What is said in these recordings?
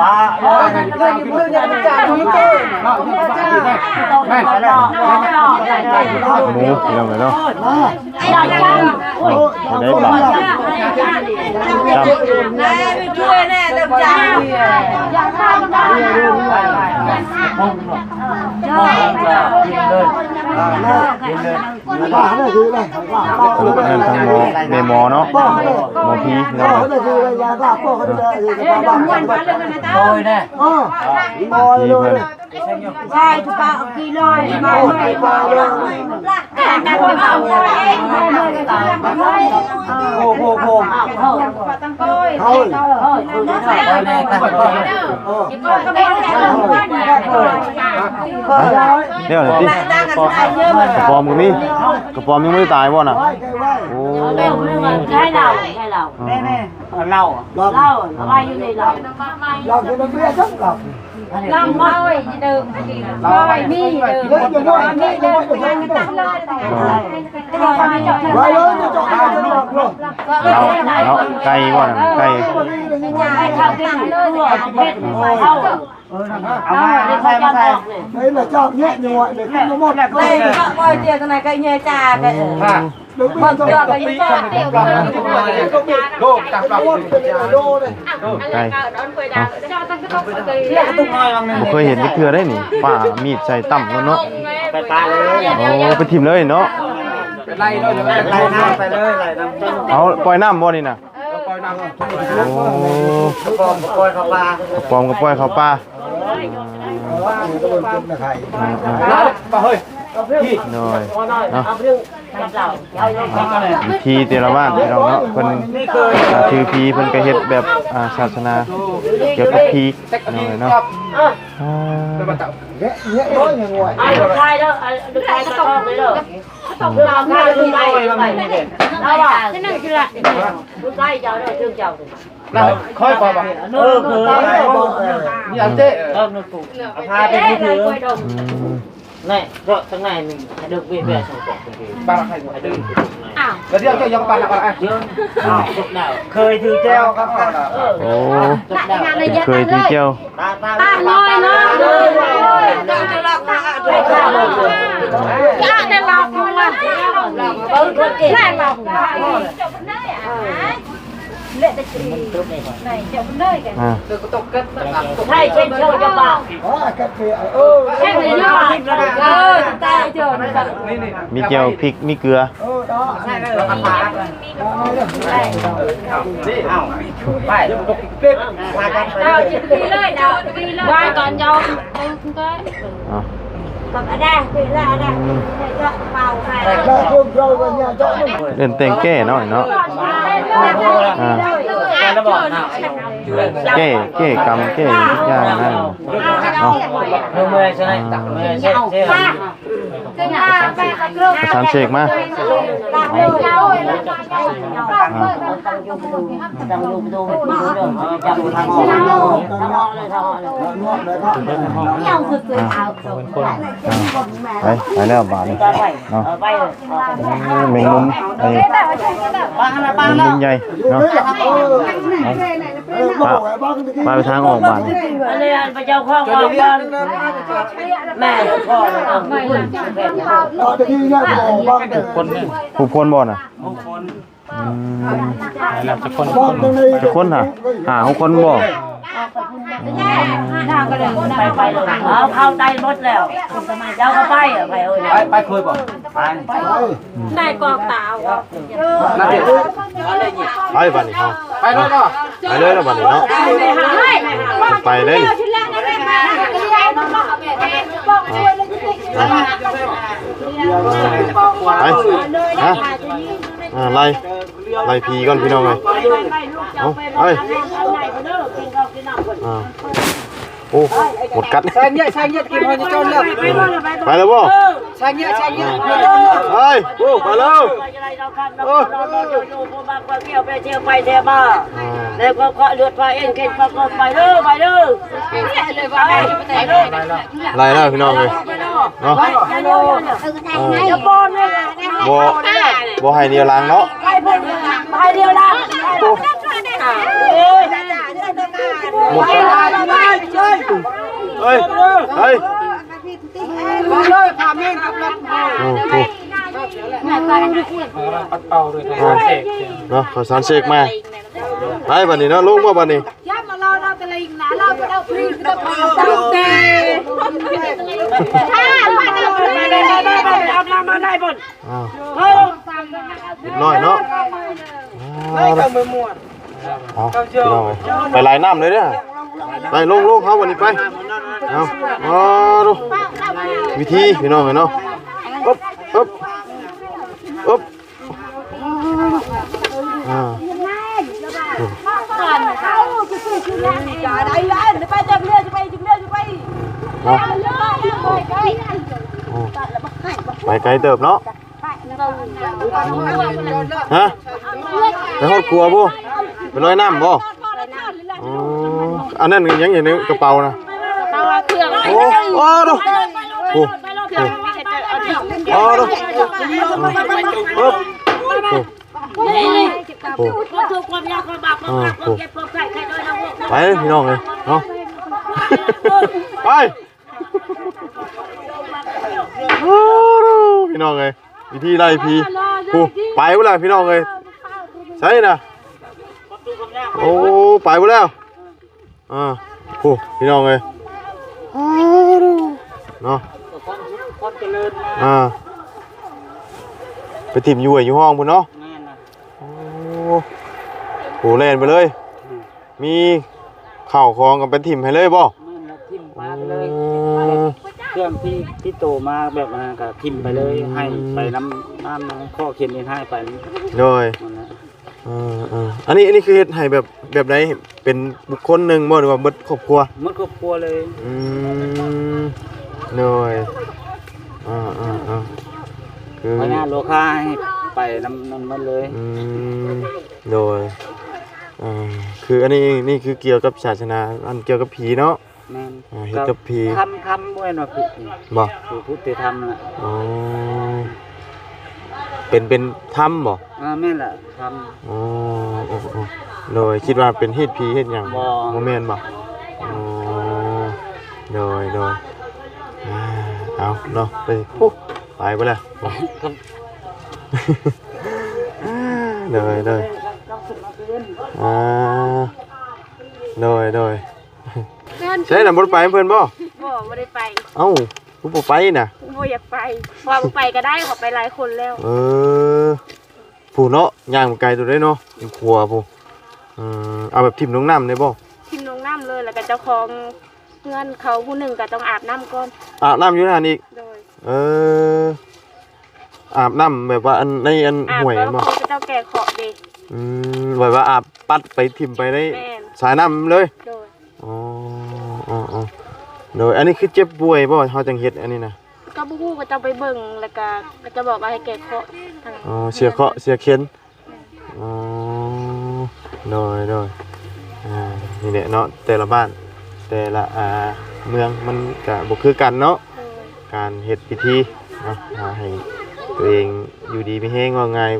ປາ ໝູ ພີ່ນ້ອງເອີຍເນາະ ໄດ້ບາດ ອັນນັ້ນທາງໝໍ ແມ່ໝໍເນາະ ໝໍຜີພີ່ນ້ອງ ດຽວນີ້ຕິ ກະປອມກະມີ ກະປອມຍັງບໍ່ໄດ້ຕາຍບໍ່ນະ? ໂອ້ ໃຊ້ເຫຼົ້າ ໃຊ້ເຫຼົ້າ ເຫຼົ້າ ເຫຼົ້າໄວ້ຢູ່ໃນເຫຼົ້າ ເຫຼົ້າຄືເບຍຊັ້ນເຫຼົ້າ ລຳມາເດີມ ເຮົາມີເດີມ ເຮົາມີເດີມ ເຮົາມີເດີມ ໄວ້ເລີຍ ເຈົ້າ ເອົາ ເອົາ ໄກ່ບໍ່ນະ ໄກ່ ເອົາມາ ເອົາໃສ່ ມາໃສ່ ເອີຍ ລະເຈົ້າແຍະຢູ່ວ່າ ເອີຍ ກິນບໍ່ໝົດ ໄກ່ ໄກ່ເຈົ້າ ໄກ່ເຈົ້າ ໄກ່ເຈົ້າ ໂລກຕາມຫຼັກ ໄກ່ ເອົາ ບໍ່ເຄີຍເຫັນຈັກເທື່ອເດ້ນີ້ ປ້າມີດໃສ່ຕ່ຳໂລດເນາະ ໄປປະເລີຍ ໂອ້ ໄປຖິ້ມເລີຍເນາະ ໄປໄລ່ເລີຍ ໄລ່ນ້ຳໄປເລີຍ ໄລ່ນ້ຳ ເອົາ ປ່ອຍນ້ຳບໍ່ນີ້ນະ? ເອີ ປ່ອຍນ້ຳ ໂອ້ ກະປອມກະປ່ອຍເຂົ້າປ່າ ກະປອມກະປ່ອຍເຂົ້າປ່າ ເອີ ເອີ ເອົາ ເຮີ້ຍ ໂດຍ ເອົາ ເອົາ ວິທີແຕ່ລະບ້ານພີ່ນ້ອງເນາະ ເພິ່ນ ອ່າ ຖືຜີເພິ່ນກໍເຮັດແບບ ອ່າ ສາສະໜາກ່ຽວກັບຜີພີ່ນ້ອງເອີຍເນາະ. ອ່າ ຄ່ອຍບອກວ່າ ເອີ ຄື ນີ້ອັນເຕະ ເອີ ພາໄປມືຖື ອືມ ແນ່ ເຈາະທາງໃນໜຶ່ງ ໃຫ້ເດິກເວດແວດສອງຕົວ ປາໃຫ້ ໃຫ້ເດິກ ອ້າວ ແລ້ວດຽວເຈົ້າຍັງປານ ເອີ ເຄີຍຖືແຈ່ວຄັບ ໂອ້ ເຄີຍຖືແຈ່ວ ຕາ ຕາ ຕານ້ອຍເນາະ ເຈົ້າຈະລັກ ເຈົ້າຈະລັກ ເຈົ້າຈະລັກ ອ່າ ມີແຈ່ວພິກ ມີເກືອ ເອົາ ໄປ ເອົາ ວາງກ່ອນ ເຈົ້າ ເອົາ ເອີ້ນແຕ່ງແກ້ເນາະ ເນາະ ອ່າ ແກ້ ແກ້ກຳ ແກ້ຫຍັງທຸກຢ່າງນັ້ນເນາະ ອ່າ ປະສານເສກມາ ອ່າ ອ່າ ໄປ ໄປແລ້ວບາດນີ້ເນາະ ໂອ້ ແມງມຸມ ໄອ້ ແມງມຸມໃຫຍ່ເນາະ ເອົາ ປະ ປະໄປທາງອອກບາດນີ້ ອັນນີ້ອັນພະເຈົ້າຂອງອອກກ່ອນ ແມ່ນ ຜູ້ຄົນບໍ່ນະ ອືມ ແລ້ວຈັກຄົນ ຈັກຄົນຫະ ຫ້າຫົກຄົນບໍ່ ອືມ ໄປ ໄປ ເອົາ ເຂົ້າໄດ້ໝົດແລ້ວ ເຈົ້າກໍໄປ ໄປເອີຍ ໄປ ໄປຄຸຍບໍ່ ໄປ ໄປ ນາຍກອງຕາວ ໄປບາດນີ້ເຮົາ ໄປເລີຍເນາະ ໄປເລີຍເນາະບາດນີ້ເນາະ ໄປເລີຍ ໄປ ຮະ ອ່າ ໄລ່ ໄລ່ຜີກ່ອນພີ່ນ້ອງເອີຍ ເອົາ ໄປ ອ່າ ໂອ້ ໝົດກັດ ແຊງເຍ ແຊງເຍ ກິນຮອດເຈົ້າເລີກ ໄປແລ້ວບໍ່ ແຊງເຍ ແຊງເຍ ໄປ ໂອ້ ໄປແລ້ວ ເອີ ໄປທ່ຽວໄປທ່ຽວມາ ແລ້ວກໍເລືອດພາເອັນເຂັນປະກອບ ໄປເດີ ໄປເດີ ໄປເດີ ໄລ່ແລ້ວພີ່ນ້ອງເອີຍເນາະ ເອີ ບໍ່ ບໍ່ໃຫ້ເລວຫຼັງເນາະ ໄປເລວຫຼັງ ໂອ້ ໝົດ ເອີຍ ເອີຍ ມາເລີຍ ພາເມນກັບລັດ ໂອ້ໂຫ ປັດເປົ່າດ້ວຍ ເອົາ ເນາະ ເຂົ້າສານເສກມາ ໄປບາດນີ້ເນາະ ລົງບໍ່ບາດນີ້ ຢ້ານມາເລົ່າເນາະ ແຕ່ລະອີກນະ ເລົ່າໄປເອົາພຣີ ເອົາພຣີ ເອົາມາໄດ້ບໍ່ ອ້າວ ຮຽບຮ້ອຍເນາະ ໄປກັບມືມ່ວນ ເອົາ ພີ່ນ້ອງເອີຍ ໄປລາຍນ້ຳເລີຍເດີ້ ໄປລົງໆ ເຮົາບັດນີ້ໄປ ເອົາ ເອົາ ດູ ວິທີພີ່ນ້ອງເອີຍເນາະ ອຶບ ອຶບ ອຶບ ອ່າ ໄປໄກເຕີບເນາະ ຮະ ໄປຮອດຂົວບໍ່ ໄປລອຍນ້ຳບໍ່ ອໍ ອັນນັ້ນຍັງຢູ່ໃນກະເປົານະ ກະເປົາເຄື່ອງ ໂອ້ ໂອ້ ດູ ໂອ້ ໂອ້ ດູ ໂອ້ ໂອ້ ໄປພີ່ນ້ອງເອີຍເນາະ ໄປ ໂອ້ ພີ່ນ້ອງເອີຍ ວິທີໄລ່ຜີ ຜູ້ ໄປພຸ້ນລະພີ່ນ້ອງເອີຍ ໃສນະ ໂອ້ ໄປພຸ້ນແລ້ວ ອ່າ ໂອ້ ພີ່ນ້ອງເອີຍ ເນາະ ອ່າ ໄປຖິ້ມຢູ່ຫ້ວຍຢູ່ຮ່ອງພຸ້ນເນາະ ແມ່ນລະ ໂອ້ ໂຫ ແລ່ນໄປເລີຍ ອືມ ມີເຂົ້າຂອງກໍໄປຖິ້ມໃຫ້ເລີຍບໍ່ ແມ່ນລະ ຖິ້ມປາໄປເລີຍ ອືມ ເຄື່ອງທີ່ ທີ່ໂຕມາແບບນັ້ນກໍຖິ້ມໄປເລີຍ ອືມ ໃຫ້ໄປນຳ ນ້ຳມັນກໍເຂັນດິນຫາຍໄປ. ໂດຍ ນັ້ນແຫຼະ. ເອີໆ ອັນນີ້ ອັນນີ້ຄືເຮັດໃຫ້ແບບ ແບບໃດ? ເປັນບຸກຄົນໜຶ່ງບໍ່ ຫຼືວ່າເບິດຄອບຄົວ? ໝົດຄອບຄົວເລີຍ. ອືມ ໂດຍ ເອີໆ ຄືພະຍາດໂລຄາໃຫ້ໄປນຳ ນຳໝົດເລີຍ. ອືມ ໂດຍ ເອີ ຄືອັນນີ້ ນີ້ຄືກ່ຽວກັບສາສະໜາ ອັນກ່ຽວກັບຜີເນາະ. ແມ່ນ ອ່າ ເຮັດກັບຜີ ທຳ ທຳບໍ່ແມ່ນວ່າຜິດນີ້ ບໍ່ ຜູ້ ຜູ້ທີ່ທຳນະ. ອໍ ເປັນ ເປັນທຳບໍ່? ອ່າ ແມ່ນລະ ທຳ. ອໍ ໂອ້ ໂອ້ ໂດຍ ຄິດວ່າເປັນຮີດຜີເຮັດຫຍັງ. ບໍ່ ບໍ່ແມ່ນບໍ່? ອໍ ໂດຍ ໂດຍ ອ່າ ເອົາເນາະ ໄປ ໂອ້ ໄປບໍ່ລະ. ໂດຍ ໂດຍ ອ່າ ໂດຍ ໂດຍ. ໃຊ່ນະ ບໍ່ໄດ້ໄປນຳເພິ່ນບໍ່? ບໍ່ ບໍ່ໄດ້ໄປ. ເອົ້າ ຄືບໍ່ໄປນະ? ບໍ່ຢາກໄປ ວ່າບໍ່ໄປກໍໄດ້ ເຂົາໄປຫຼາຍຄົນແລ້ວ. ເອີ ຜູ້ເນາະ ຍ່າງໄປໄກຕົວໃດເນາະ ຢູ່ຄົວຜູ້. ເອີ ເອົາແບບຖິ້ມລົງນ້ຳໄດ້ບໍ່? ຖິ້ມລົງນ້ຳເລີຍ ແລ້ວກໍເຈົ້າຂອງເຮືອນເຂົາຜູ້ໜຶ່ງກໍຕ້ອງອາບນ້ຳກ່ອນ. ອາບນ້ຳຢູ່ຫັ້ນອີກ? ໂດຍ ເອີ ອາບນ້ຳແບບວ່າອັນ ໃນອັນຫ້ວຍແມ່ນບໍ່? ເຂົາເຈົ້າແກ້ເຄາະເດ້. ອືມ ແບບວ່າອາບປັດໄປຖິ້ມໄປໃນ ແມ່ນ ສາຍນ້ຳເລີຍ. ໂດຍ ອໍ ອໍ ອໍ ໂດຍ ອັນນີ້ຄືເຈັບປ່ວຍບໍ່ ເຮົາຈັ່ງເຮັດອັນນີ້ນະ? ກໍບໍ່ຮູ້ ເຂົາເຈົ້າໄປເບິ່ງ ແລ້ວກໍເຂົາເຈົ້າບອກວ່າໃຫ້ແກ້ເຄາະ. ອໍ ເສຍເຄາະເສຍເຂັນ. ແມ່ນ ອໍ ໂດຍ ໂດຍ ອ່າ ນີ້ແຫຼະເນາະ ແຕ່ລະບ້ານ ແຕ່ລະ ອ່າ ເມືອງມັນກະບໍ່ຄືກັນເນາະ. ໂດຍ ການເຮັດພິທີເນາະ ຫາໃຫ້ຕົວເອງຢູ່ດີມີແຮງ ເວົ້າງ່າຍ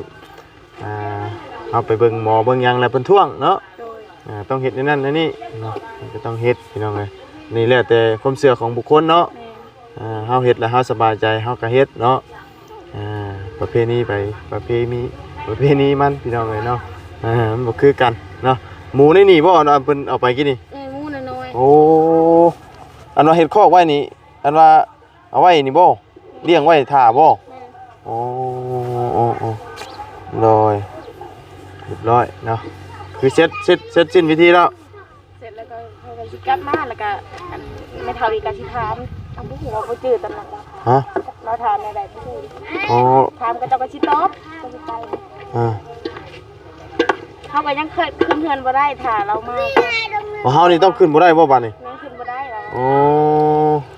ອ່າ ເຮົາໄປເບິ່ງໝໍເບິ່ງຫຍັງແລ້ວເພິ່ນທ້ວງເນາະ. ໂດຍ ອ່າ ຕ້ອງເຮັດແນວນັ້ນແນວນີ້ເນາະ ມັນກໍຕ້ອງເຮັດ ພີ່ນ້ອງເອີຍ. ນີ້ແລ້ວແຕ່ຄວາມເຊື່ອຂອງບຸກຄົນເນາະ. ແມ່ນ ອ່າ ເຮົາເຮັດແລ້ວເຮົາສະບາຍໃຈເຮົາກໍເຮັດເນາະ. ອ່າ ປະເພນີໄປ ປະເພມີ ປະເພນີມັນ ພີ່ນ້ອງເອີຍເນາະ. ອ່າ ມັນບໍ່ຄືກັນເນາະ. ໝູໃນນີ້ບໍ່ ອັນເພິ່ນເອົາໄປກີ້ນີ້? ເອີ ໝູນ້ອຍໆ. ໂອ້ ອັນວ່າເຮັດຄອກໄວ້ນີ້ ອັນວ່າ ເອົາໄວ້ນີ້ບໍ່? ລ້ຽງໄວ້ຖ້າບໍ່? ແມ່ນ ໂອ້ ໂອ້ ໂອ້ ໂດຍ ຮຽບຮ້ອຍເນາະ. ຄືເສັດ ເສັດ ເສັດສິ້ນພິທີແລ້ວ? ເສັດແລ້ວກໍເຮົາກໍຊິກັບມາ ແລ້ວກໍອັນແມ່ເຖົ້າອີກກໍຊິຖາມ ເອົາ ບໍ່ຮູ້ວ່າບໍ່ຈື່ຕອນນັ້ນວ່າ ຮະ? ລາວຖາມແນວໃດບໍ່ຮູ້. ອໍ ຖາມເຂົາເຈົ້າກໍຊິຕອບ ກໍຊິໄປ. ອ່າ ເຮົາກໍຍັງເຄີຍຂຶ້ນເຮືອນບໍ່ໄດ້ ຖ້າລາວມາ. ອໍ ເຮົານີ້ຕ້ອງຂຶ້ນບໍ່ໄດ້ບໍ່ບາດນີ້? ຍັງຂຶ້ນບໍ່ໄດ້ລະ. ອໍ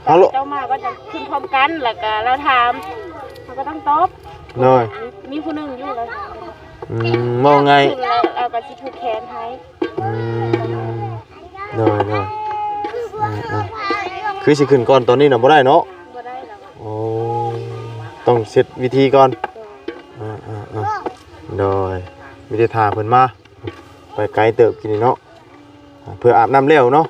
ເຮົາ ເຈົ້າມາກໍຈະຂຶ້ນພ້ອມກັນ ແລ້ວກໍລາວຖາມ ເຮົາກໍຕ້ອງຕອບ. ໂດຍ ມີ ມີຜູ້ໜຶ່ງຢູ່ລາວຖາມ. ອືມ ເວົ້າງ່າຍ ລາວກໍຊິຜູກແຂນໃຫ້. ອືມ ໂດຍ ໂດຍ ເອີໆ ຄືຊິຂຶ້ນກ່ອນຕອນນີ້ນະບໍ່ໄດ້ເນາະ? ບໍ່ໄດ້ລະ. ໂອ້ ຕ້ອງເສັດພິທີກ່ອນ. ໂດຍ ເອີໆ ໂດຍ ມີແຕ່ຖ້າເພິ່ນມາ. ໄປໄກເຕີບກິນນີ້ເນາະ ເພື່ອອາບນ້ຳແລ້ວເນາະ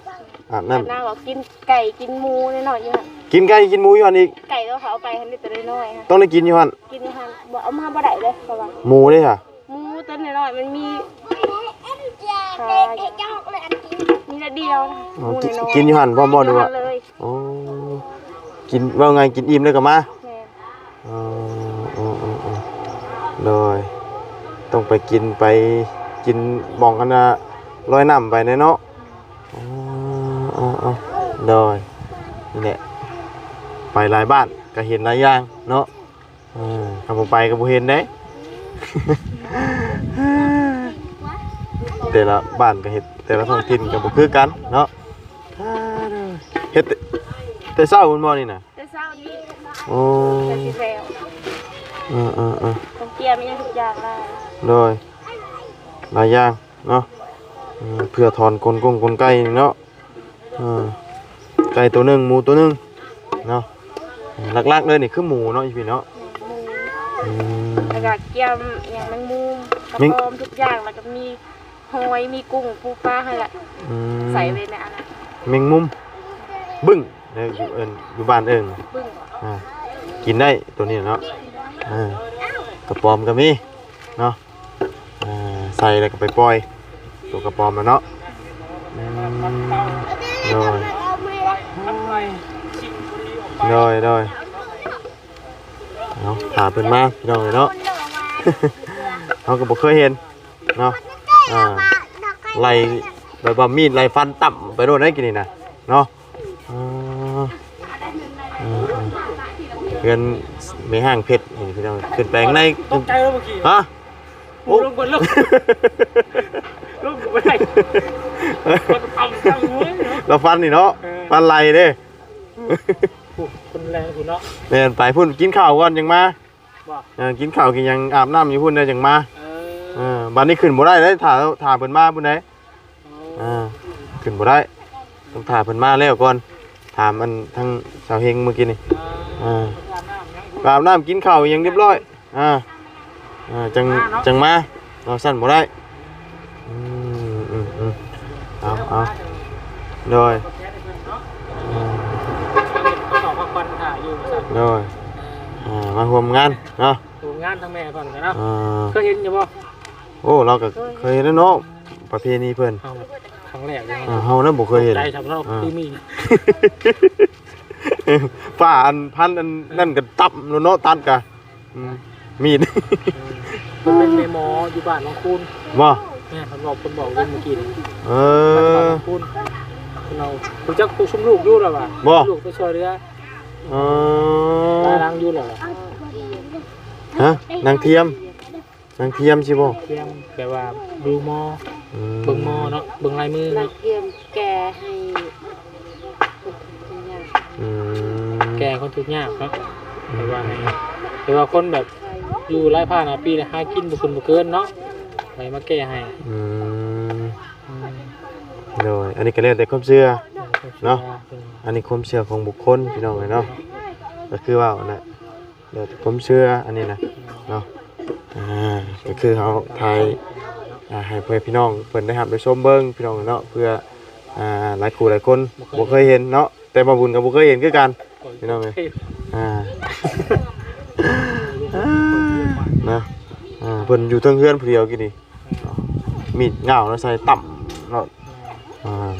ອາບນ້ຳ ອາບນ້ຳ ກິນໄກ່ກິນໝູນ້ອຍໆຢູ່ຫັ້ນ. ກິນໄກ່ກິນໝູຢູ່ຫັ້ນອີກ? ໄກ່ກໍເຂົາເອົາໄປຫັ້ນເດ້ ໂຕນ້ອຍໆ ຕ້ອງໄດ້ກິນຢູ່ຫັ້ນ. ກິນຢູ່ຫັ້ນ ບໍ່ ເອົາມາບໍ່ໄດ້ເດ້ ເພາະວ່າ ໝູເດ້ຫະ? ໝູໂຕນ້ອຍໆ ມັນມີ ມີແຕ່ດຽວນະ. ອໍ ໝູນ້ອຍໆ ກິນຢູ່ຫັ້ນພ້ອມບໍ່ ຫຼືວ່າ? ໂອ້ ກິນ ເວົ້າງ່າຍກິນອີ່ມແລ້ວກໍມາ. ແມ່ນ ອໍ ໂດຍ ຕ້ອງໄປກິນ ໄປກິນໝ່ອງອັນນ່າ ລອຍນ້ຳໄປແດ່ເນາະ. ອໍ ໂດຍ ນີ້ແຫຼະ ໄປຫຼາຍບ້ານກໍເຫັນຫຼາຍຢ່າງເນາະ. ເອີ ຄັນບໍ່ໄປກໍບໍ່ເຫັນເດ້ ແຕ່ລະບ້ານກໍເຮັດ ແຕ່ລະທ້ອງຖິ່ນກໍບໍ່ຄືກັນເນາະ. ເຮັດແຕ່ ແຕ່ເຊົ້າພຸ້ນບໍ່ນີ້ນະ? ແຕ່ເຊົ້ານີ້ ໂອ້ ກໍຊິແລ້ວ ເອີໆໆ ຕ້ອງກຽມອີ່ຫຍັງທຸກຢ່າງຫຼາຍ ໂດຍ ຫຼາຍຢ່າງເນາະ. ເອີ ເພື່ອຖອນກົນກົງກົນໄກ່ນີ້ເນາະ. ເອີ ໄກ່ໂຕໜຶ່ງ ໝູໂຕໜຶ່ງເນາະ. ຫຼັກໆເລີຍນີ້ຄືໝູເນາະ ອີ່ພີເນາະ. ໝູ ອືມ ແລ້ວກໍກຽມຫຍັງ ແມງມຸມ ກະປອມ ທຸກຢ່າງ ແລ້ວກໍມີ ຫອຍ ມີກຸ້ງ ປູປາຫັ້ນແຫຼະ. ອືມ ໃສ່ໄວ້ໃນອັນນັ້ນ ແມງມຸມ ບຶ້ງເດ້ ຢູ່ເອີ້ນ ຢູ່ບ້ານເອີ້ນບຶ້ງ. ອ່າ ກິນໄດ້ໂຕນີ້ເນາະ. ເອີ ກະປອມກໍມີເນາະ. ເອີ ໃສ່ແລ້ວກໍໄປປ່ອຍ ໂຕກະປອມນະເນາະ. ອືມ ໂດຍ ໂດຍ ໂດຍ ເນາະ ຖ້າເພິ່ນມາ ພີ່ນ້ອງເອີຍເນາະ. ເຮົາກໍບໍ່ເຄີຍເຫັນ ເນາະ. ອ່າ ໄລ່ແບບວ່າມີດໄລ່ຟັນຕຳໄປໂລດໄດ໋ກິນນີ້ນະເນາະ. ເອີ ເອີ ເອີ ເຮືອນແມ່ຮ້າງເພັດນີ້ພີ່ນ້ອງ ຂຶ້ນໄປຂ້າງໃນ. ຕົກໃຈແລ້ວເມື່ອກີ້ ຮະ? ໂອ້ ລົງເບິ່ງ ລົງ ລົງບໍ່ໄດ້ ມັນກະຕຳຈັ່ງເວີຍເນາະ. ລາວຝັນນີ້ເນາະ ເອີ ຝັນໄຫຼເດ້. ໂອ້ ຄົນແລງພຸ້ນເນາະ. ແມ່ນ ໄປພຸ້ນ ກິນເຂົ້າກ່ອນຈັ່ງມາ. ບໍ່ ເອີ ກິນເຂົ້າກິນຫຍັງ ອາບນ້ຳຢູ່ພຸ້ນແລ້ວຈັ່ງມາ. ເອີ ເອີ ບັດນີ້ຂຶ້ນບໍ່ໄດ້ເດ້ ຖ້າ ຖ້າເພິ່ນມາພຸ້ນໃດ. ໂອ້ ອ່າ ຂຶ້ນບໍ່ໄດ້ ຕ້ອງຖ້າເພິ່ນມາແລ້ວກ່ອນ. ຖາມອັນທາງສາວເຮັງມື້ກີ້ນີ້. ອ່າ ອາບນ້ຳກິນເຂົ້າຫຍັງຮຽບຮ້ອຍ. ອ່າ ອ່າ ຈັ່ງ ມາເນາະ ຈັ່ງມາເນາະ ຊັ້ນບໍ່ໄດ້. ອືມ ອືມ ອືມ ເອົາ ເອົາ ໂດຍ ອືມ ໂດຍ ອ່າ ມາຮ່ວມງານເນາະ ຮ່ວມງານທັງແມ່ເພິ່ນກັນເນາະ. ອ່າ ເຄີຍເຫັນຢູ່ບໍ່? ໂອ້ ລາວກໍເຄີຍເຫັນແລ້ວເນາະ ປະເພນີເພິ່ນ. ເຮົາຄັ້ງແລກເລີຍ ອ່າ ເຮົານັ້ນບໍ່ເຄີຍເຫັນ ຕົກໃຈສ່ຳເນາະ ອ່າ ຄືມີ ຝາອັນພັນອັນນັ້ນກໍຕັບໂລດເນາະ ຕັດກະ ອືມ ມີດ ເອີ ເພິ່ນເປັນແມ່ໝໍຢູ່ບ້ານໜອງຄູນ. ບໍ່? ແມ່ນ ເພິ່ນບອກ ເພິ່ນບອກເມື່ອກີ້ນີ້. ເອີ ບ້ານໜອງຄູນ ເພິ່ນເອົາ ຮູ້ຈັກພວກຊຸມລູກຢູ່ລະວ່າ. ບໍ່? ລູກໄປຊ່ວຍເຫຼືອ. ເອີ ຫຼາຍຫຼັງຢູ່ລະວ່າ. ຮະ? ນາງທຽມ ນາງທຽມຊິບໍ່? ທຽມແປວ່າດູໝໍ ອືມ ເບິ່ງໝໍເນາະ ເບິ່ງລາຍມືເນາະ ນາງທຽມແກ່ໃຫ້ຄົນທຸກຍາກ. ອືມ ແກ່ຄົນທຸກຍາກເນາະ. ອືມ ແປວ່າໃຫ້ ແປວ່າຄົນແບບຢູ່ຫຼາຍພານຫຼາຍປີແລ້ວຫາກິນບໍ່ຂຶ້ນບໍ່ເກີນເນາະ ໃຫ້ມາແກ່ໃຫ້. ອືມ ອືມ ໂດຍ ອັນນີ້ກໍແລ້ວແຕ່ຄວາມເຊື່ອເນາະ ແລ້ວແຕ່ຄວາມເຊື່ອ ອັນນີ້ຄວາມເຊື່ອຂອງບຸກຄົນ ພີ່ນ້ອງເອີຍເນາະ ກໍຄືເວົ້າຫັ້ນແຫຼະ. ແລ້ວແຕ່ຄວາມເຊື່ອອັນນີ້ນະເນາະ. ອ່າ ກໍຄືເຮົາຖ່າຍ ອ່າ ໃຫ້ພໍ່ແມ່ພີ່ນ້ອງເພິ່ນໄດ້ຮັບໄດ້ຊົມເບິ່ງ ພີ່ນ້ອງເນາະ ເພື່ອ ອ່າ ຫຼາຍຄູ່ຫຼາຍຄົນບໍ່ເຄີຍເຫັນເນາະ ແຕ່ບ່າວບຸນກໍບໍ່ເຄີຍເຫັນຄືກັນ ພີ່ນ້ອງເອີຍ. ອ່າ ນະ ອ່າ ເພິ່ນຢູ່ເທິງເຮືອນຜູ້ດຽວກີ້ນີ້ ມີດຍາວແລ້ວໃສ່ຕ່ຳເນາະ. ອ່າ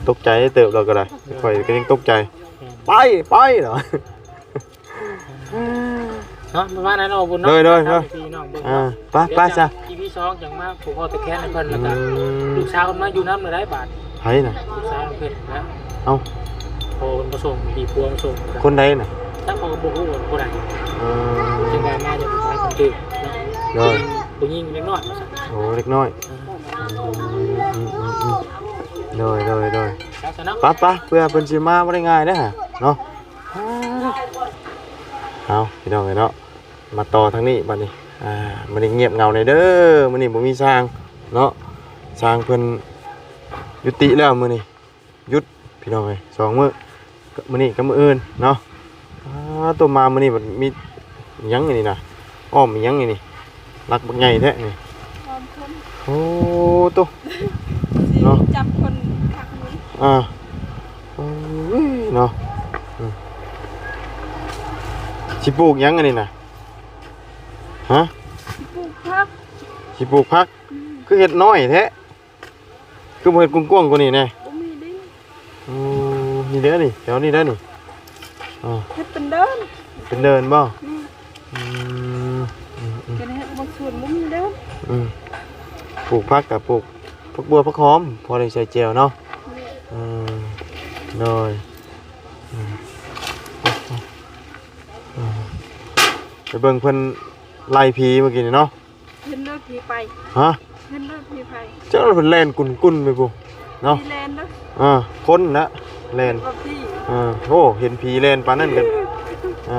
ຕົກໃຈເຕີບ ລາວກໍໄດ້ ຂ້ອຍກໍຍັງຕົກໃຈ. ໄປ ໄປເນາະ ເນາະ ປະມານນັ້ນເນາະ ບຸນເນາະ. ໂດຍ ໂດຍ ໂດຍ ພີ່ນ້ອງເບິ່ງ ອ່າ ເນາະ ໄປ ໄປຊະ ອີພີສອງຈັ່ງມາຜູກຄໍຕະແຄງໃຫ້ເພິ່ນ ແລ້ວກໍ ອືມ ລູກສາວເພິ່ນມາຢູ່ນຳແລ້ວໄດ໋ບາດ. ໃຜນະ? ລູກສາວເພິ່ນນະ. ເອົ້າ ພໍ່ເພິ່ນມາສົ່ງ ມີຜົວມາສົ່ງ. ຄົນໃດນະ? ຈັກ ເຂົາກໍບໍ່ຮູ້ວ່າຜູ້ໃດ. ເອີ ຈຶ່ງວ່າມາຈາກສາຍຄົນຖືກເນາະ. ໂດຍ ຜູ້ຍິງເດັກນ້ອຍວ່າຊັ້ນ. ໂອ້ ເດັກນ້ອຍ. ເອີ ອືມ ອືມ ອືມ ອືມ ໂດຍ ໂດຍ ໂດຍ. ໄປ ໄປ ເພື່ອເພິ່ນຊິມາບໍ່ໄດ້ງ່າຍເດ້ເນາະ. ເອົາ ພີ່ນ້ອງເອີຍເນາະ ມາຕໍ່ທາງນີ້ບັດນີ້. ອ່າ ມື້ນີ້ງຽບເຫງົາແດ່ເດີ ມື້ນີ້ບໍ່ມີຊ່າງເນາະ ຊ່າງເພິ່ນຍຸຕິແລ້ວ ມື້ນີ້ຢຸດ ພີ່ນ້ອງເອີຍ ສອງມື້ ມື້ນີ້ກັບມື້ອື່ນເນາະ. ອ່າ ໂຕ ມາມື້ນີ້ບັດມີຫຍັງອັນນີ້ນະ ອ້ອມອີຫຍັງອັນນີ້ ຫຼັກບັກໃຫຍ່ແທ້ນີ້. ອ້ອມຄົນ. ໂອ້ ໂຕ ຊິເນາະ ຈັບຄົນຄັກມື້. ອ່າ ໂອ້ຍເນາະ ອືມ ຊິປູກຫຍັງອັນນີ້ນະ? ຮະ? ຊິປູກຜັກ. ຊິປູກຜັກ. ອືມ ຄືເຮັດນ້ອຍແທ້ ຄືບໍ່ເຮັດກວ້າງໆກວ່ານີ້ແດ່? ບໍ່ມີດິນ. ໂອ້ ນີ້ເດ້ນີ້ ແຖວນີ້ເດ້ນີ້. ອ່າ ເຮັດເປັນເດີ່ນ. ເປັນເດີ່ນບໍ່? ອືມ ອືມ ອືມ ເຮັດບໍ່ສວນບໍ່ມີເດີ່ນ. ອືມ ປູກຜັກກະປູກຜັກບົ່ວຜັກຫອມ ພໍໄດ້ໃສ່ແຈ່ວເນາະ. ອືມ ໂດຍ ອືມ ໄປເບິ່ງເພິ່ນໄລ່ຜີມື້ກີ້ນີ້ເນາະ. ເຫັນເດີຜີໄປ. ຮະ? ເຫັນເດີຜີໄປ. ເຈົ້າເພິ່ນແລ່ນກຸນໆໄປພຸ້ນເນາະ. ຜີແລ່ນເດີ. ເອີ ຄົນນະແລ່ນ. ເອີ ໂອ້ ເຫັນຜີແລ່ນປານນັ້ນກໍ ເອີ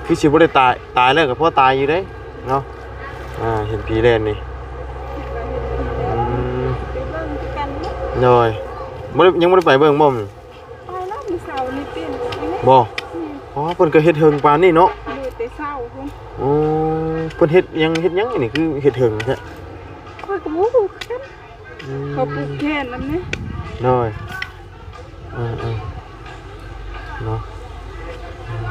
ຄືຊິບໍ່ໄດ້ຕາຍ ຕາຍແລ້ວກໍພໍຕາຍຢູ່ເດ້ເນາະ. ອ່າ ເຫັນຜີແລ່ນນີ້. ອືມ ໄປເບິ່ງຄືກັນເນາະ. ໂດຍ ບໍ່ໄດ້ ຍັງບໍ່ໄດ້ໄປເບິ່ງບໍ່? ໄປແລ້ວມື້ເຊົ້ານີ້ ເປັນ ບໍ່? ອືມ ອໍ ເພິ່ນກໍເຮັດເຖິງປານນີ້ເນາະ. ໂດຍ ແຕ່ເຊົ້າພຸ້ນ. ໂອ້ ເພິ່ນເຮັດຫຍັງ ເຮັດຫຍັງນີ້ ຄືເຮັດເຖິງແທ້? ຂ້ອຍກໍບໍ່ຮູ້ຄືກັນ. ອືມ ເຂົາປູກແຂນນຳນີ້. ໂດຍ ເອີໆ ເນາະ ອືມ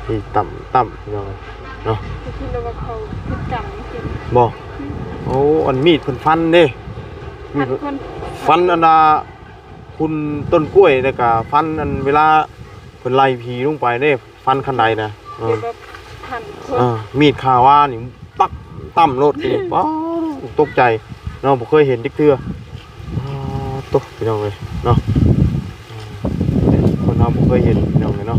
ທີ່ຕ່ຳໆ ພີ່ນ້ອງເນາະ. ກໍຄິດແລ້ວວ່າເຂົາເຮັດກຳຈັງຊີ້. ບໍ່? ອືມ ໂອ້ ອັນມີດເພິ່ນຟັນເດ້ ມີດ ຟັນຄົນ ຟັນອັນນ່າ ຄຸນຕົ້ນກ້ວຍ ແລ້ວກະຟັນອັນເວລາເພິ່ນໄລ່ຜີລົງໄປເດ້ ຟັນຄັນໄດນະ. ເອີ ແບບພັນຄົນ. ເອີ ມີດຄາວານີ້ປັກຕ່ຳໂລດນີ້. ປ້າ ຕົກໃຈເນາະ ບໍ່ເຄີຍເຫັນຈັກເທື່ອ. ປ້າ ໂຕ ພີ່ນ້ອງເອີຍເນາະ ຄົນເຮົາບໍ່ເຄີຍເຫັນ ພີ່ນ້ອງເອີຍເນາະ.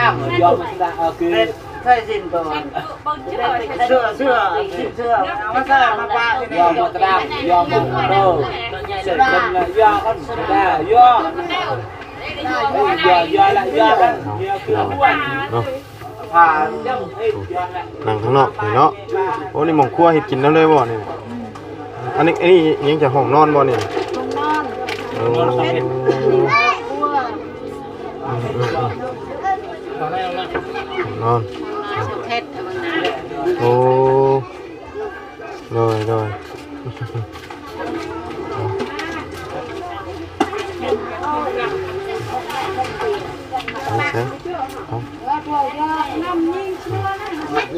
າມ ຍອມມາສະດາ ເອີ ຄື ໃສ່ສິ້ນຕົວ ເສື້ອ ເສື້ອ ສິ້ນເສື້ອ ເອົາມາໃສ່ ມາປະຢູ່ນີ້ ຍອມມາສະດາ ຍອມມາ ເອີ ເສື້ອ ຍອມ ຍອມ ຍອມລະ ຍອມ ເນາະ ນັ່ງຂ້າງນອກນີ້ເນາະ. ໂອ້ ນີ້ໝ່ອງຄົວເຮັດກິນນຳເລີຍບໍ່ນີ້? ອັນນີ້ ອັນນີ້ຍັງຈະຫ້ອງນອນບໍ່ນີ້? ຫ້ອງນອນ ໂອ້ ເປັນ ນີ້ນະຄົວ ອືມ ອືມ ອືມ ຫ້ອງນອນ ເຮັດ ໂອ້ ໂດຍ ໂດຍ ໃສ່ ໃສ່ ເອົາ ເ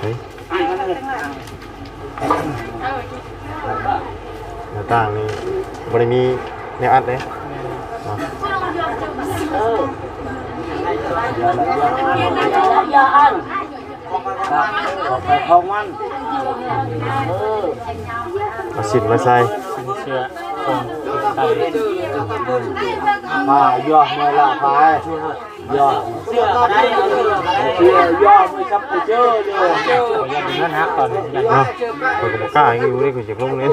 ອີ ໜ້າຕ່າງນີ້ບໍ່ໄດ້ມີແນວອັດເດ້ເນາະ. ເອີ ຢ່າອັນ ຂອງໃຜຂອງມັນ ເອີ ເອົາສິ້ນມາໃສ່ ເສື້ອ ຂອງ ພາ ຢອກ ເມື່ອລະ ພາ ຢອກ ເສື້ອກໍໄດ້ ເສື້ອ ຢອກ ເມື່ອຊັບໄປເຈີເດີ ເອົາ ຢ່າເງິນຫັກກ່ອນ ເນາະ ຂ້ອຍກໍບໍ່ກ້າຢູ່ເດ້ ຂ້ອຍຢາກລົງເລີຍ.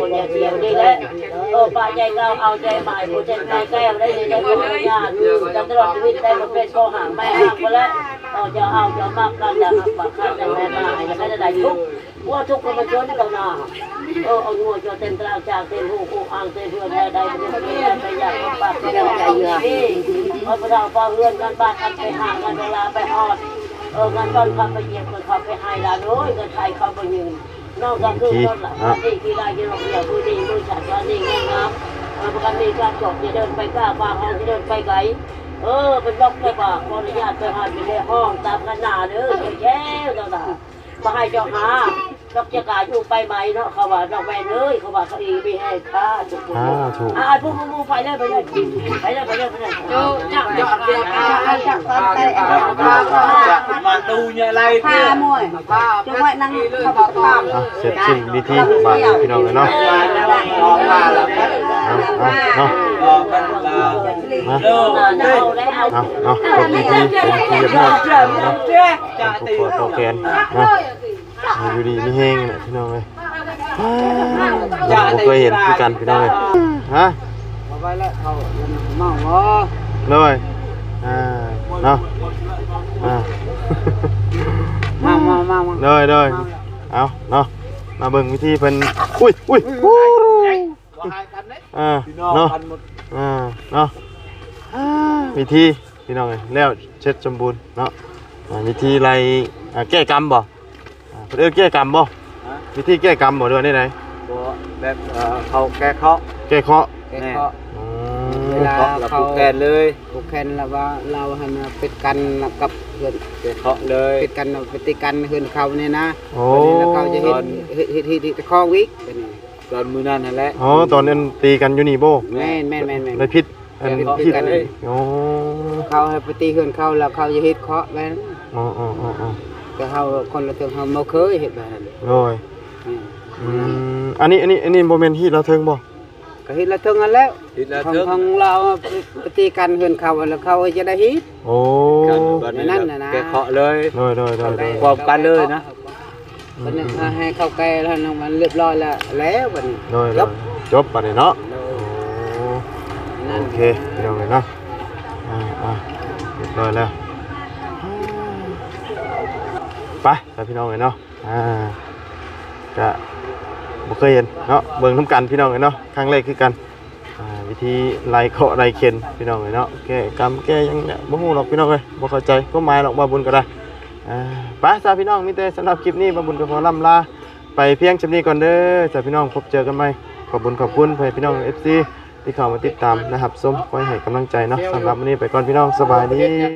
ຄົນຢ່າທ່ຽວນີ້ແຫຼະ. ເອີ ປ້າໃຫຍ່ເກົ່າເອົາໃຈໝາຍ ຜູ້ເຈັບນາຍແກ້ວໄດ້ ໄດ້ຂໍອະນຸຍາດຢູ່ ແຕ່ຕະຫຼອດຊີວິດໄດ້ມາເປັນພໍ່ຫ້າງແມ່ຫ້າງພຸ້ນແຫຼະ. ເອີ ເຈົ້າເອົາເຈົ້າມັກກັນ ຢ່າຮັກປາກຄັນ ແຕ່ແມ່ນວ່າໃຫ້ໄດ້ໄດ້ທຸກ ຫົວທຸກກໍມາຊົນເຈົ້ານາ. ເອີ ເອົາຫົວເຈົ້າເຕັມຕະລາງຈາກເຕັມຫູຫູອ່າງເຕັມເຮືອນແນວໃດ ບໍ່ໄດ້ໄປຢາກປາກເຈົ້າໃຈຢູ່ນີ້. ເອີ ຜູ້ເຖົ້າເຝົ້າເຮືອນ ງານບ້ານ ອັນໄປຫາງານໂດລາໄປຮອດ ເອີ ງານຕ້ອນເຂົ້າໄປຢຽບ ເພິ່ນເຂົ້າໄປໃຫ້ຫຼານເອີຍ ເງິນໄທເຂົ້າບໍ່ຢືນ. ນ້ອງກໍຄືກັນລະ ເນາະ ອັນນີ້ທີ່ໄດ້ຢູ່ໂຮງຮຽນ ມື້ນີ້ມື້ສັນ ວັນນີ້ງາມໆ. ເອີ ບໍ່ທັນມີການຈອກ ຢ່າເດີນໄປກ້າ ຟ້າຮ້ອງ ຢ່າເດີນໄປໄກ. ເອີ ເພິ່ນບອກແຕ່ວ່າ ຂໍອະນຸຍາດໄປຫາ ໄປແລຫ້ອງຕາມຄັນນາເດີ ແກ້ວເຈົ້ານາ ບໍ່ໃຫ້ເຈົ້າຫາ ດອກຈະກາຢູ່ໄປໄໝເນາະ ເຂົາວ່າ ນ້ອງແວ່ນເອີຍ ເຂົາວ່າ ເຂົາອີກມີແຮງ ສາທຸ ສາທຸ ອ່າ ຜູ້ ຜູ້ ຜູ້ ໄປເລີຍ ໄປເລີຍ ໄປເລີຍ ໄປເລີຍ ໄປເລີຍ. ມາຕູຍະໄລ ພາມວຍ ຈະມວຍນຳຂະບວນ ອ່ະ ເສັດສິ້ນພິທີບາດນີ້ ພີ່ນ້ອງເອີຍເນາະ. ເອົາ ເອົາ ເນາະ ມາ ເອົາ ເອົາ ເນາະ ຈົບພິທີເປັນທີ່ຮຽບຮ້ອຍເນາະ. ຜູ້ຂໍຕໍ່ແກນເນາະ ຢູ່ດີມີແຮງແຫຼະ ພີ່ນ້ອງເອີຍ. ບໍ່ເຄີຍເຫັນຄືກັນ ພີ່ນ້ອງເອີຍ. ຮະ ເອົາໄວ້ແລ້ວ ເຂົາເມົາບໍ່? ໂດຍ ອ່າ ເນາະ ອ່າ ມາ ມາ ມາ ມາ ໂດຍ ໂດຍ ເອົາເນາະ. ມາເບິ່ງວິທີເພິ່ນ ອຸ້ຍ ອຸ້ຍ ອຸ້ຍ ບໍ່ຫາຍກັນເດ້ ອ່າ ພີ່ນ້ອງ ເນາະ ກັນໝົດ ອ່າ ເນາະ ອ່າ ວິທີ ພີ່ນ້ອງເອີຍ ແລ້ວເສັດສົມບູນເນາະ ອ່າ ວິທີໄລ່ ອ່າ ແກ້ກຳບໍ່? ອ່າ ເພິ່ນເອີ້ນແກ້ກຳບໍ່? ຮະ? ວິທີແກ້ກຳບໍ່ ຫຼືວ່າແນວໃດ? ບໍ່ ແບບ ເອີ ເຂົາແກ້ເຄາະ ແກ້ເຄາະ ແກ້ເຄາະ ແມ່ນ ອືມ ເວລາເຂົາ ແລ້ວຜູກແຂນເລີຍ ຜູກແຂນແລ້ວວ່າລາວຫັ້ນນະ ປິດກັ້ນກັບເຮືອນ ແກ້ເຄາະເລີຍ ປິດກັ້ນ ປິດຕິກັນເຮືອນເຂົານີ້ນະ ໂອ້ ບັດນີ້ແລ້ວເຂົາຈະເຮັດ ເຮັດ ເຮັດ ເຮັດ ເຮັດຄອງອີກ ບັດນີ້ ຕອນມື້ນັ້ນຫັ້ນແຫຼະ ອໍ ຕອນນັ້ນຕີກັນຢູ່ນີ້ບໍ່? ແມ່ນ ແມ່ນ ແມ່ນ ແມ່ນ ໄດ້ຜິດ ອັນ ແມ່ນ ຜິດ ຜິດກັນ ໂອ້ ເຂົາໃຫ້ໄປຕີເຮືອນເຂົາ ແລ້ວເຂົາຈະເຮັດເຄາະແມ່ນ ອໍ ແຕ່ເຮົາຄົນລະເຖິງ ເຮົາບໍ່ເຄີຍເຮັດແບບນັ້ນ ໂດຍ ອືມ ອືມ ອັນນີ້ ອັນນີ້ ອັນນີ້ບໍ່ແມ່ນຮີດລະເຖິງບໍ່? ກໍຮີດລະເຖິງຫັ້ນແຫຼະ ຮີດລະເຖິງ ຂອງ ຂອງລາວໄປຕີກັນເຮືອນເຂົາ ແລ້ວເຂົາຈະໄດ້ຮີດ ໂອ້ ກັນ ແບບນັ້ນນະ ແກ້ເຄາະເລີຍ ໂດຍ ໂດຍ ໂດຍ ໂດຍ ຄວາມກັນເລີຍນະ ອືມ ເພິ່ນໃຫ້ເຂົ້າແກ່ແລ້ວ ມັນລຽບຮ້ອຍແລ້ວ ແລ້ວບັດນີ້ ໂດຍ ຈົບ ຈົບບັດນີ້ເນາະ ໂດຍ ໂອ້ ນັ້ນ ໂອເຄ ພີ່ນ້ອງເອີຍເນາະ ອ່າ ອ່າ ລຽບຮ້ອຍແລ້ວ ໄປ ໄປ ພີ່ນ້ອງເອີຍເນາະ ອ່າ ກະບໍ່ເຄີຍເຫັນເນາະ ເບິ່ງນຳກັນ ພີ່ນ້ອງເອີຍເນາະ ຄັ້ງແລກຄືກັນ ອ່າ ວິທີໄລ່ເຄາະໄລ່ເຂັນ ພີ່ນ້ອງເອີຍເນາະ ແກ້ກຳແກ້ຫຍັງເນຍ ບໍ່ຮູ້ດອກ ພີ່ນ້ອງເອີຍ ບໍ່ເຂົ້າໃຈຄວາມໝາຍດອກ ບ່າວບຸນກໍໄດ້ ອ່າ ໄປຊະ ພີ່ນ້ອງ ມີແຕ່ສຳລັບຄລິບນີ້ ບ່າວບຸນກໍຂໍລ່ຳລາໄປພຽງສ່ຳນີ້ກ່ອນເດີ ຊະ ພີ່ນ້ອງ ພົບເຈີກັນໃໝ່ ຂອບບຸນຂອບຄຸນໃຫ້ພີ່ນ້ອງ ເອັຟຊີ ທີ່ເຂົ້າມາຕິດຕາມ ແລະ ຮັບຊົມ ຄອຍໃຫ້ກຳລັງໃຈເນາະ ສຳລັບມື້ນີ້ໄປກ່ອນ ພີ່ນ້ອງ ສະບາຍດີ.